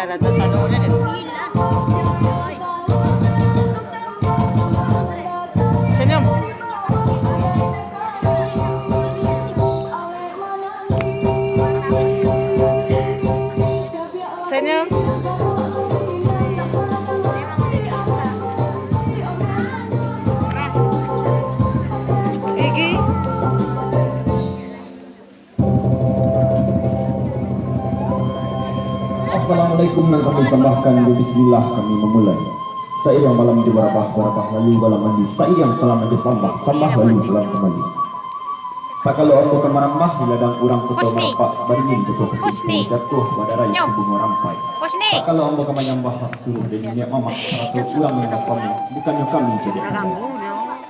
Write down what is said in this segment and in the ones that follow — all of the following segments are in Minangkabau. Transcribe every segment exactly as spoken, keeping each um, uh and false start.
Senyum. Senyum. Gigi. Assalamualaikum nan kami sambahkan, jo bismillah kami mamulai. Sairiang balam jo barabah, barabah lalu balam mandi. Sairiang salam jo sambah, sambah lalu salam kambali. Tak kalau ambo ka marambah, di ladang urang koto Husni. Marapak, baringin jatuah Husni. Jatuah badarai Nyom. Sabungo rampai. Husni. Tak kalau ambo ka manyambah, suruah dari niniak mamak, sarato urang nan basamo, bukannyo kami jadi ambo.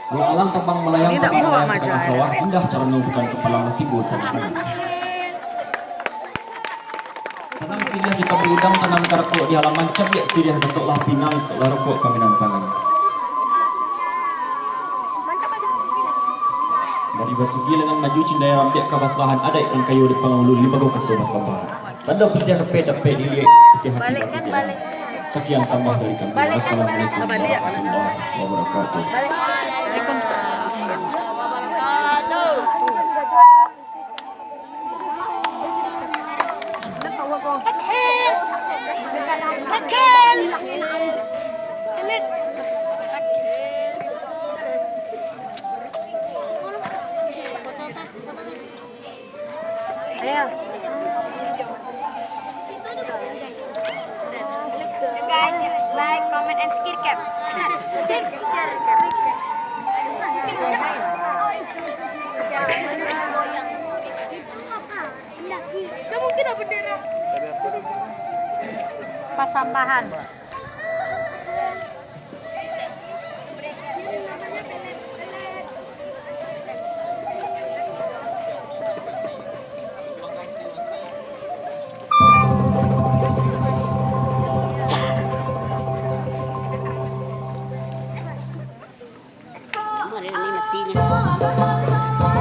Alang-alang tabang malayang, tabang malayang di tangah sawah, indah caranyo bukan kapalang lah tibo di tangah tanah. Tanam siriah di pabrik udang, tanam karakok di halaman, cabiak siriah Datuak lah pinang, salah rokok kami nan tangan. Dari basuki lengan maju, cindai rampiak ka basalahan, adaik nan kayo di pangulu, libago kato basambah. Tando putiah dapek, dapek diliek, putiah hati. Balik kan, balik. Sakian sambah dari kami. Balik kan, Assalamualaikum warahmatullahi wabarakatuh. Balik. Waalaikumsalam warahmatullahi wabarakatuh. Ayo. Guys, like, comment, and share, kan? Pasambahan.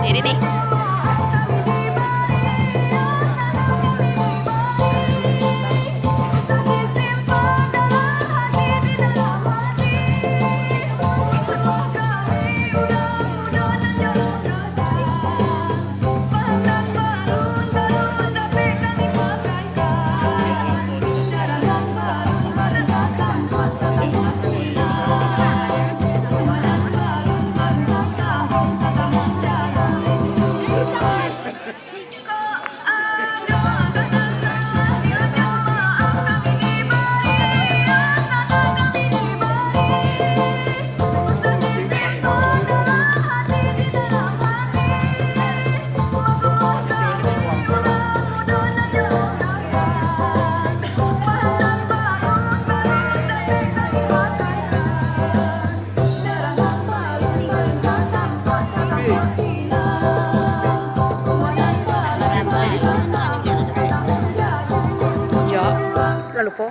Ini, ini, ini. Yo, lah lupo.